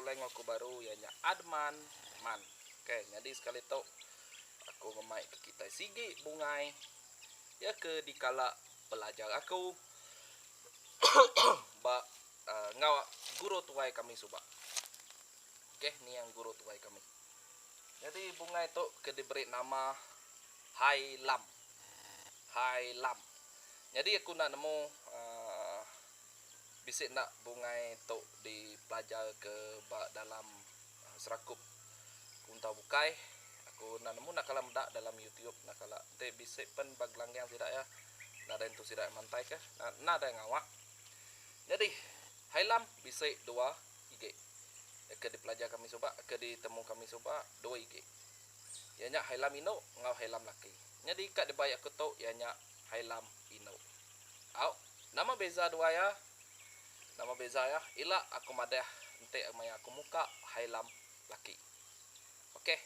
Begulai enggau aku baru iya nya Adman Man. Ok nyadi sekali tu aku ngemai ke kitai sigi bungai iya ke dikala pelajar aku ba enggau guru tuai kami suba. Ok niang guru tuai kami. Nyadi bungai tu ke diberi nama Hai Lam. Hai Lam. Nyadi aku enda nemu uhh bisi enda bungai tu dipelajar ke ba dalam serakup kuntau bukai. Aku enda nemu enda kala meda dalam YouTube enda kala. Enti bisi pen ba gelanggang sida iya nadai entu sida mantai ke nadai ngawa. Nyadi Hai Lam bisi dua igi ke dipelajar kami suba ke ditemu kami suba dua igi. Iya nya Hailam indu enggau Hailam laki. Nyadi ka dibai aku tu iya nya Hailam indu. Au, nama beza dua iya? Nama beza iya? Ila aku madah enti maya aku muka Hailam laki. Okey.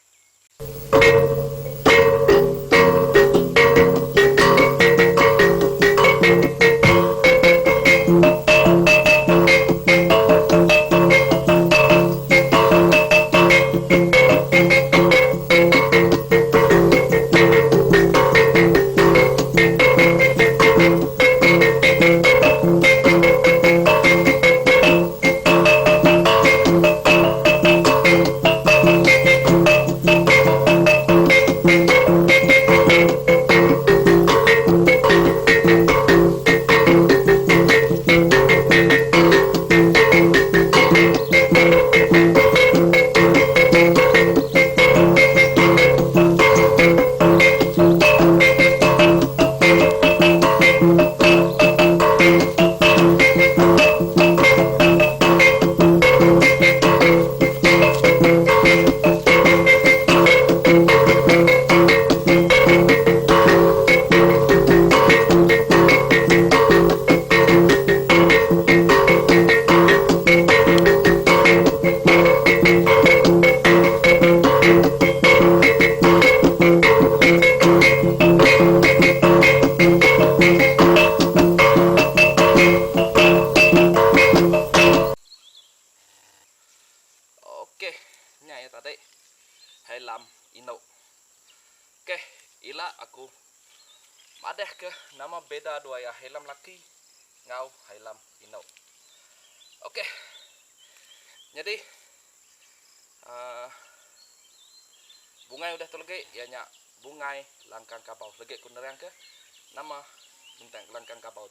Ok nya iya tadi Hailam indu. Ok ila aku madah ke nama beda dua iya Hailam laki enggau Hailam indu. Ok nyadi uhh bungai udah tu legi iya nya bungai langkang kabau. Legi ku nerang ke nama bintang langkang kabau tu.